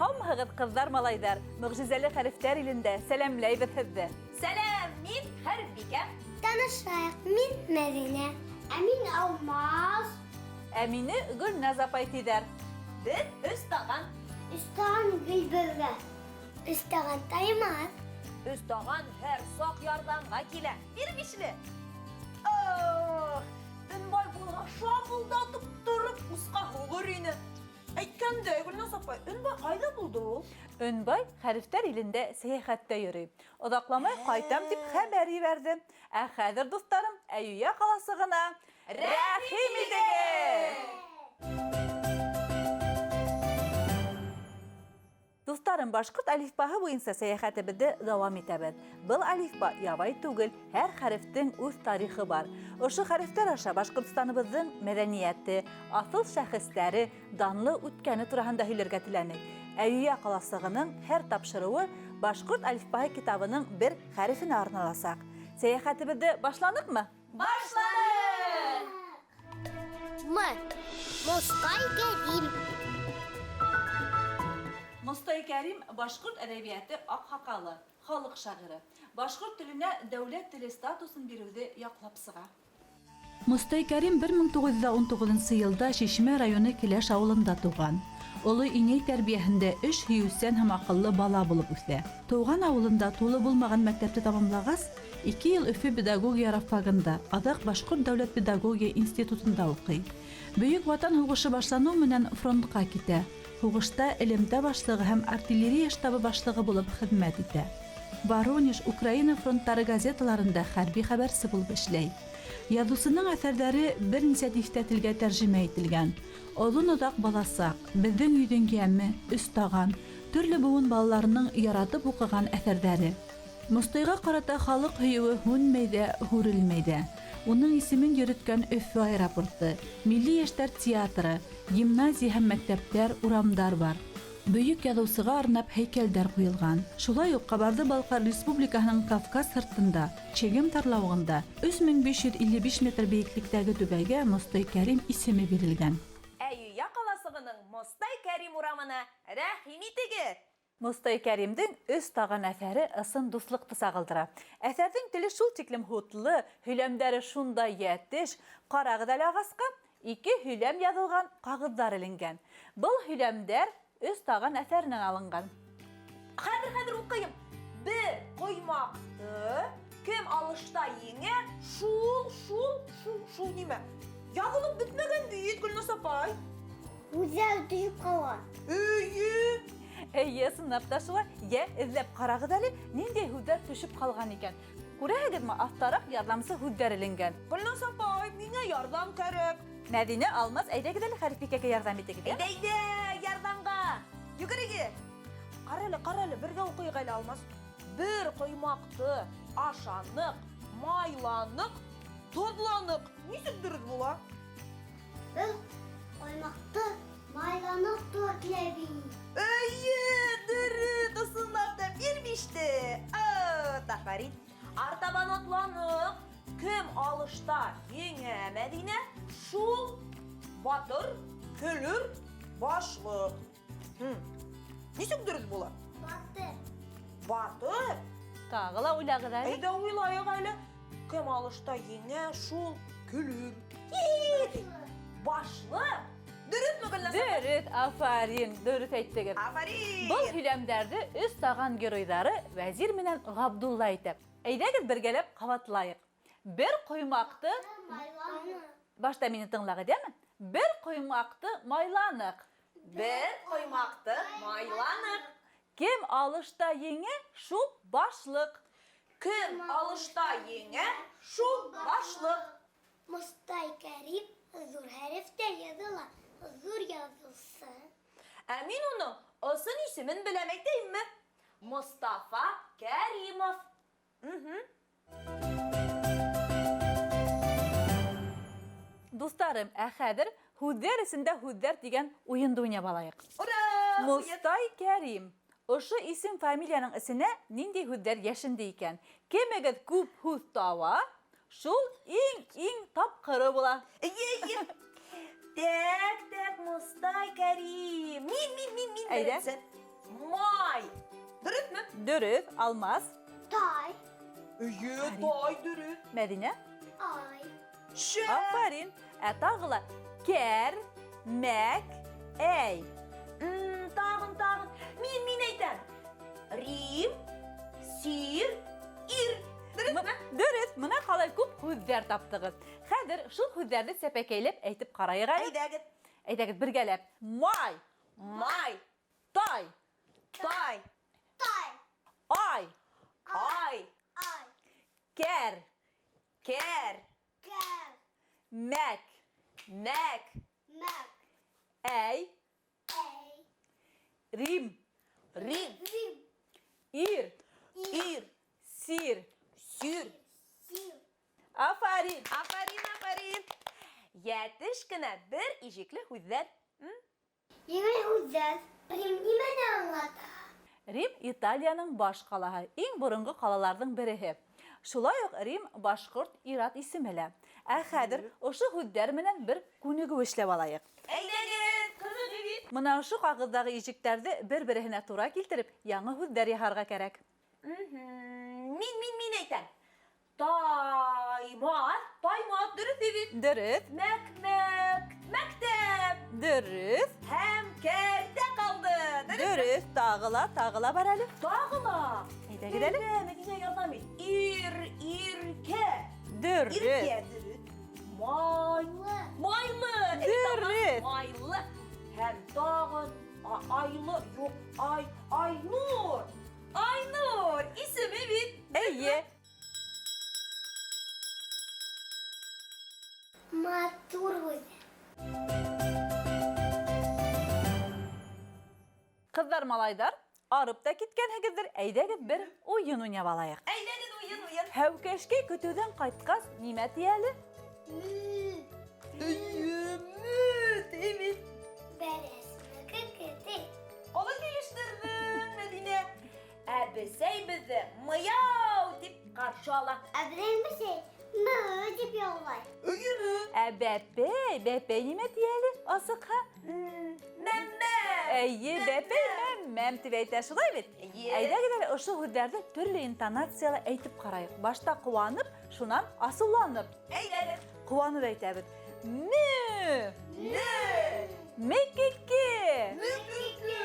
Һаумыһығыҙ, ҡыҙҙар, малайҙар! Мөғжизәле хәрефтәр илендә сәләмләйбеҙ һеҙҙе. Сәләм, мин Хәрефбикә. Танышайыҡ, мин Мәҙинә. Ә мин Алмаз. Ә мине Гөлназ апай тиҙәр. Беҙ өс таған. Өс таған гел бергә. Өс таған таймаҫ. Өс таған һәр саҡ ярҙамға килә. Бир бишле. Ох, Өнбай булһа, шапылдатып тороп усҡа һуғыр ине. Әйткәндәй, Гөлназ апай, Өнбай ҡайҙа булды ул? Өнбай хәрефтәр илендә сәйәхәттә йөрөй. Оҙаҡламай ҡайтам тип хәбәр ебәрҙе. Ә хәҙер, дуҫтарым, Әйүйә ҡаласығына рәхим итегеҙ! Дуҫтарым, башҡорт әлифбаһы буйынса сәйәхәтебеҙҙе дауам итәбеҙ. Был әлифба ябай түгел, һәр хәрефтең үҙ тарихы бар. Ошо хәрефтәр аша Башҡортостаныбыҙҙың мәҙәниәте, аҫыл шәхестәре, данлы үткәне тураһында һөйләргә теләнек. Әйүйә ҡаласығының һәр тапшырыуы башҡорт әлифбаһы китабының бер хәрефенә арналасаҡ. Сәйәхәтебеҙҙе башланыҡмы? Башланыҡ! М. Мостай Кәрим. Мостай Кәрим башҡорт әҙәбиәте аҡһаҡалы, халыҡ шағиры. Башҡорт теленә дәүләт теле статусын биреүҙе яҡлап сыға. Мостай Кәрим 1919 нсы йылда Шишмә районы Келәш ауылында тыуған. Оло инәй тәрбиәһендә эш һөйөүсән һәм аҡыллы бала булып үҫә. Тыуған ауылында тулы булмаған мәктәпте тамамлағас, ике йыл Өфө педагогия рабфагында, аҙаҡ Башҡорт дәүләт педагогия институтында уҡый. Бөйөк Ватан һуғышы башланыу менән фронтҡа китә. Һуғышта элемтә башлығы һәм артиллерия штабы башлығы булып хеҙмәт итә. Воронеж, Украина фронттары газеталарында хәрби хәбәрсе булып эшләй. Яҙыусының әҫәрҙәре бер нисә тиҫтә телгә тәржемә ителгән. Оҙон-оҙаҡ баласаҡ, Беҙҙең өйҙөң йәме, Өс таған, төрлө быуын балаларының яратып уҡыған әҫәрҙәре. Мостайға ҡарата халыҡ һөйөүе һүнмәй ҙә, һүрелмәй ҙә. Уның исемен йөрөткән Өфө аэропорты, Милли йәштәр театры, гимназия һәм мәктәптәр, урамдар бар. Бөйөк яҙыусыға арнап һәйкәлдәр ҡуйылған. Шулай уҡ Ҡабарҙы-Балҡар Республикаһының Кавказ һыртында, Чегем тарлауығында 3555 метр бейеклектәге түбәгә Мостай Кәрим исеме бирелгән. Әйүйә ҡаласығының Мостай Кәрим урамына рәхим итегеҙ! Мостай Кәримдең Өс таған әҫәре ысын дуҫлыҡты сағылдыра. Әҫәрҙең теле шул тиклем һутлы, һөйләмдәре шундай йәтеш. Ҡарағыҙ әле ағасҡа, ике һөйләм яҙылған ҡағыҙҙар эленгән. Был һөйләмдәр Өс таған әҫәренән алынған. Хәҙер, хәҙер уҡыйым. Бер ҡоймаҡты кем алышта еңә, шул, шул, шул, шул нимә? Яҙылып бөтмәгән бит, Гөлназ апай. Үҙәк төшөп ҡалған. Эйе. Эйе, ысынлап та шулай. Йә, эҙләп ҡарағыҙ әле, ниндәй һүҙҙәр төшөп ҡалған икән. Күрәһегеҙме, аҫтараҡ ярҙамсы һүҙҙәр эленгән. Гөлназ апай, миңә ярҙам кәрәк. Мәҙинә, Алмаз, әйҙәгеҙ әле Хәрефбикәгә ярҙам итегеҙ, йә? Әйҙә, әйҙә, ярҙамға. Йүгерегеҙ. Ҡара әле, ҡара әле, бергә уҡыйыҡ әле, Алмаз. Бер ҡоймаҡты ашаныҡ, майланыҡ, тоҙланыҡ. Нисек дөрөҫ була? Бер ҡоймаҡты майланыҡ тура килә бит. Эйе, дөрөҫ, ысынлап та бирмеште. О, афарин. Артабан атланыҡ. Кем алышта еңә, Мәҙинә, шул батыр, көлөр, башлыҡ. Нисек дөрөҫ була? Батыр. Батыр? Тағы ла уйлағыҙ әле. Әйҙә уйлайыҡ әле. Кем алышта еңә, шул көлөр. Башлыҡ? Дөрөҫмө, Гөлназ? Дөрөҫ, афарин, дөрөҫ әйттегеҙ. Афарин! Был һөйләмдәрҙе өс таған геройҙары Вәзир менән Ғабдулла әйтә. Әйҙәгеҙ бергәләп ҡабатлайыҡ. Бер ҡоймаҡты Майланыҡ. Башта мине тыңлағыҙ, яме? Бер ҡоймаҡты майланыҡ. Бер ҡоймаҡты майланыҡ. Кем алышта еңә, шул башлыҡ. Кем алышта еңә, шул башлыҡ. Мостай Кәрим ҙур хәрефтә яҙыла, ҙур яҙыусы. Ә мин уның ысын исемен беләм, әйтәйемме? Мостафа Кәримов. Дуҫтарым, ә хәҙер Һүҙҙәр эсендә һүҙҙәр тигән уйынды уйнап алайыҡ. Ура! Мостай Кәрим. Ошо исем фамилияның эсенә ниндәй һүҙҙәр йәшенде икән? Кемегеҙ күп һүҙ таба, шул иң-иң тапҡыры була. Эйе, эйе. Так, так, Мостай Кәрим. Мин, мин, мин, мин Әйҙә. беренсе. Май. Дөрөҫмө? Дөрөҫ, Алмаз. Тай. Эйе, тай дөрөҫ. Мәҙинә. Ай. Шәп. Афарин. Ә тағы ла кәр, мәк, әй. Тағын, тағын. Мин, мин әйтәм. Рим, сир, ир. Дөрөҫмө? Дөрөҫ. Мына ҡалай күп һүҙҙәр таптығыҙ. Хәҙер шул һүҙҙәрҙе сәпәкәйләп әйтеп ҡарайыҡ әле. Әйҙәгеҙ. Әйҙәгеҙ бергәләп. Май, Май, тай, тай, Тай. ай, ай, Ай. кәр, кәр, Кәр. мәк, мәк, Мәк. әй, Әй. рим, рим, Рим. ир, ир, сир. сир. Сир. Афарин. Афарин, афарин. Йәтеш кенә бер ижекле һүҙҙәр. Еңел һүҙҙәр. Рим нимәне аңлата? Рим Италияның баш ҡалаһы, иң боронғо ҡалаларҙың береһе. Шулай уҡ Рим башҡорт ир-ат исеме лә. Ә хәҙер ошо һүҙҙәр менән бер күнегеү эшләп алайыҡ. Әйҙәгеҙ, ҡыҙыҡ бит. Мына ошо ҡағыҙҙағы ижектәрҙе бер-береһенә тура килтереп, яңы һүҙҙәр яһарға кәрәк. Мин, мин, мин әйтәм. Таймаҫ, таймаҫ, дөрөҫ бит. Дөрөҫ, Мәк, мәк, мәктәп. дөрөҫ, Һәм кәртә ҡалды. Дөрөҫ. дөрөҫ. Тағы ла, тағы ла бар әле. Тағы ла. Әйҙәгеҙ әле. Әйҙә, Мәҙинә ярҙам ит. Ир, иркә. Дөрөҫ. Иркә, дөрөҫ. Майлы. Майлы. Дөрөҫ. Майлы. Һәм тағын айлы, юҡ, ай, Айнур. Айнур, исеме бит. Эйе. Матур һүҙ. Ҡыҙҙар, малайҙар, арып та киткәнһегеҙҙер, әйҙәгеҙ бер уйын уйнап алайыҡ. Әйҙәгеҙ уйын, уйын. Һәүкәшкәй көтөүҙән ҡайтҡас, нимә ти әле? Эйе, мө, ти бит. Бәрәс мөкө ти. Ҡалай килештерҙең, Мәҙинә. Ә бесәй беҙҙе мыяу тип ҡаршы ала. Ә беҙҙең бесәй мө тип яулай. Эйеме? Ә бәпәй, бәпәй нимә ти әле? Асыҡһа? Мәм-мәм. Эйе, бәпәй мәм-мәм тип әйтә, шулай бит? Эйе. Әйҙәгеҙ әле ошо һүҙҙәрҙе төрлө интонацияла әйтеп ҡарайыҡ. Башта ҡыуанып, шунан асыуланып. Әйҙәгеҙ. Ҡыуанып әйтәбеҙ. Мө! Мө! Мекеке! Мекеке!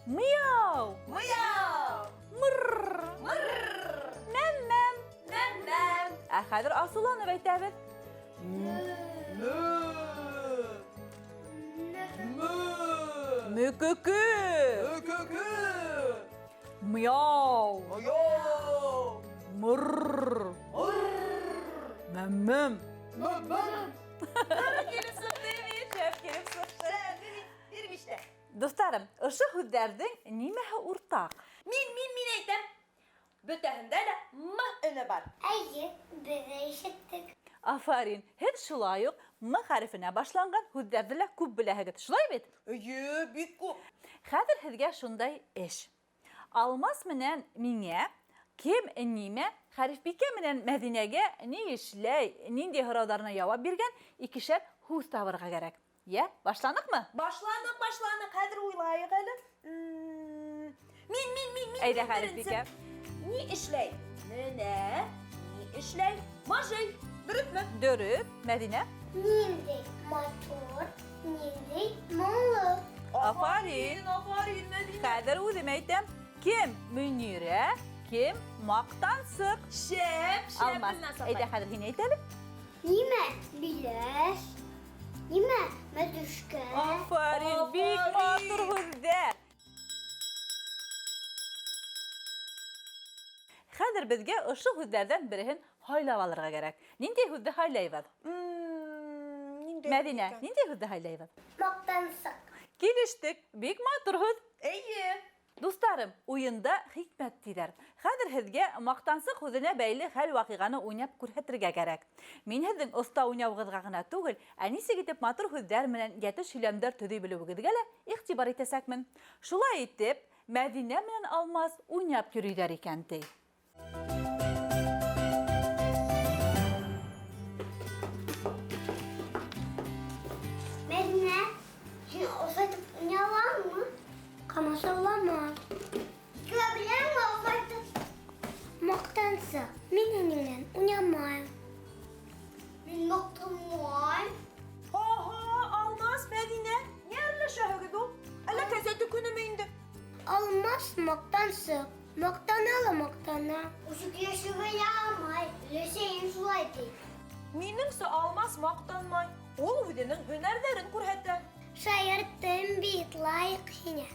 Мияу! Мыяу! Мырр! Мырр! Мәм-мәм! Мәм-мәм! Ә хәҙер асыуланып әйтәбеҙ. Мө! Мө! Мөкөкө! Мөкөкө! Мияу! Мыяу! Мырр! Мырр! Мәм-мәм! Мәм-мәм! Килеп сыҡты бит. Шәп килеп сыҡты. Шәп бит. Бирмиштә. Дуҫтарым, ошо һүҙҙәрҙең нимәһе уртаҡ? Мин, мин, мин әйтәм. Бөтәһендә лә м өнө бар. Эйе, беҙ ҙә ишеттек. Афарин, һеҙ шулай уҡ м хәрефенә башланған һүҙҙәрҙе лә күп беләһегеҙ, шулай бит? Эйе, бик күп. Хәҙер һеҙгә шундай эш. Алмаз менән миңә кем нимә, Хәрифбикә менән Мәҙинәгә ни эшләй, ниндәй һорауҙарына яуап биргән икешәр һүҙ табырға кәрәк. Йә, башланыҡмы? Башланыҡ, башланыҡ. Хәҙер уйлайыҡ әле. Мин, мин, мин, мин. Әйҙә, мин Хәрифбикә. беренсе. Ни эшләй? Менә, ни эшләй? Мажый. Дөрөҫмө? Дөрөҫ. Мәҙинә? Ниндәй матур, ниндәй моңло. Афарин. Афарин, Мәҙинә. Хәҙер үҙем әйтәм. Кем Мөнирә, кем маҡтансыҡ? Шәп, шәп. Алмаз, Гөлназ апай. әйҙә хәҙер һин әйт әле. Нимә биләш? Нимә мәтрүшкә? Афарин, бик Афарин. матур һүҙҙәр. Хәҙер беҙгә ошо һүҙҙәрҙән береһен һайлап алырға кәрәк. Ниндәй һүҙҙе һайлайбыҙ? Ниндәй Мәҙинә, икән? ниндәй һүҙҙе һайлайбыҙ? Маҡтансыҡ. Килештек, бик матур һүҙ. Эйе. Дуҫтарым, уйында хикмәт тиҙәр. Хәҙер һеҙгә маҡтансыҡ һүҙенә бәйле хәл-ваҡиғаны уйнап күрһәтергә кәрәк. Мин һеҙҙең оҫта уйнауығыҙға ғына түгел, ә нисек итеп матур һүҙҙәр менән йәтеш һөйләмдәр төҙөй белеүегеҙгә лә иғтибар итәсәкмен. Шулай итеп, Мәҙинә менән Алмаз уйнап йөрөйҙәр икән, ти. Мәҙинә, һин оҫайтып уйнай алаңмы? Ҡамасаулама. Килә беләңме оҫайтып? Маҡтансыҡ, мин һинең менән уйнамайым. Мин маҡтанмайым. Һа-һа, Алмаз, Мәҙинә, ни әрләшәһегеҙ ул? Әллә кәзә төкөнөмө инде? Алмаз маҡтансыҡ. Маҡтана ла маҡтана. Үсекләшергә ярамай. Өләсәйем шулай ти. Минеңсә, Алмаз маҡтанмай. Ул үҙенең һөнәрҙәрен күрһәтә. Шаярттым бит, лайыҡ һиңә.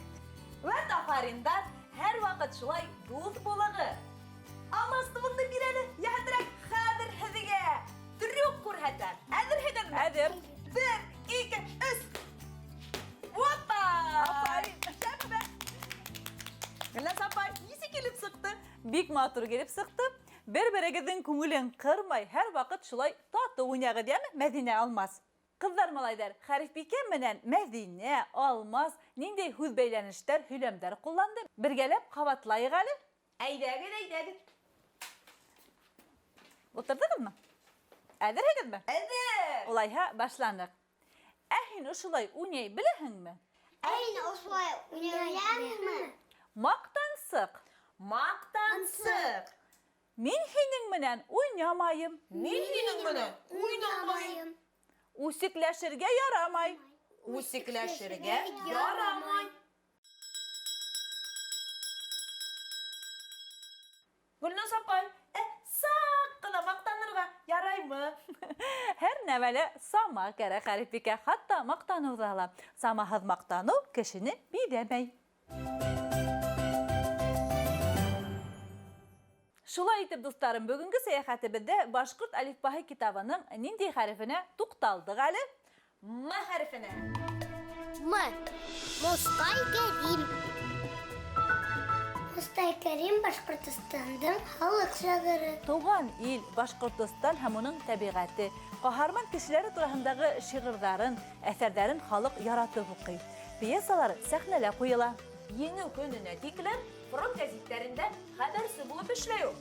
Вәт афариндар, һәр ваҡыт шулай дуҫ булығыҙ. Алмаз, тубыңды бир әле, йәһәтерәк, хәҙер һеҙгә трюк күрһәтәм. Әҙерһегеҙме? Әҙер. Бер, ике, өс. Опа! Афарин. Шәп! Гөлназ апай, нисек килеп сыҡты? Бик матур килеп сыҡты. Бер-берегеҙҙең күңелен ҡырмай, һәр ваҡыт шулай татыу уйнағыҙ, йәме, Мәҙинә, Алмаз? Ҡыҙҙар, малайҙар, Хәрифбикә менән Мәҙинә, Алмаз ниндәй һүҙ бәйләнештәр, һөйләмдәр ҡулланды? Бергәләп ҡабатлайыҡ әле. Әйҙәгеҙ, әйҙәгеҙ. Ултырҙығыҙмы? Әҙерһегеҙме? Әҙер. Улайһа, башланыҡ. Ә һин ошолай уйнай беләһеңме? Ә һин ошолай уйнай беләһеңме? Маҡтансыҡ. Маҡтансыҡ. Мин һинең менән уйнамайым. Мин һинең менән уйнамайым. Үсекләшергә ярамай. Үсекләшергә ярамай. Гөлназ апай, ә саҡ ҡына маҡтанырға яраймы? Һәр нәмәлә сама кәрәк, Хәрифбикә, хатта маҡтаныуҙа ла. Самаһыҙ маҡтаныу кешене биҙәмәй. Шулай итеп, дуҫтарым, бөгөнгө сәйәхәтебеҙҙә Башҡорт әлифбаһы китабының ниндәй хәрефенә туҡталдыҡ әле? М хәрефенә. М. Мостай Кәрим. Мостай Кәрим Башҡортостандың халыҡ шағиры. Тыуған ил, Башҡортостан һәм уның тәбиғәте, ҡаһарман кешеләре тураһындағы шиғырҙарын, әҫәрҙәрен халыҡ яратып уҡый. Пьесалары сәхнәлә ҡуйыла. Еңеү көнөнә тиклем фронт гәзиттәрендә хәбәрсе булып эшләй ул.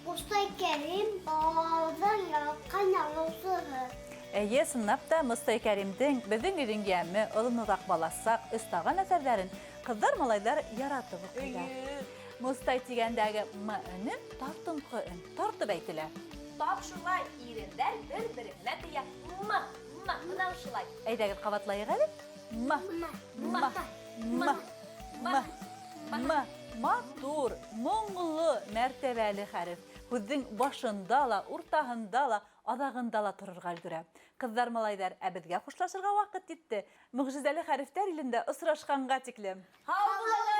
Мостай Кәрим балаларҙың яратҡан яҙыусыһы. Эйе, ысынлап та Мостай Кәримдең Беҙҙең өйҙөң йәме, Оҙон-оҙаҡ баласаҡ, Өс таған әҫәрҙәрен ҡыҙҙар-малайҙар яратып уҡыйҙар. Эйе. Мостай тигәндәге М өнө тартынҡы өн, тартып әйтелә. Тап шулай ирендәр бер-береһенә тейә. М, М, бына шулай. Әйҙәгеҙ ҡабатлайыҡ әле. М, М, М, М, М, М. Матур, моңло, мәртәбәле хәреф. Һүҙҙең башында ла, уртаһында ла, аҙағында ла торорға өлгөрә. Ҡыҙҙар, малайҙар, ә беҙгә хушлашырға ваҡыт етте. Мөғжизәле хәрефтәр илендә осрашҡанға тиклем. Һау булығыҙ!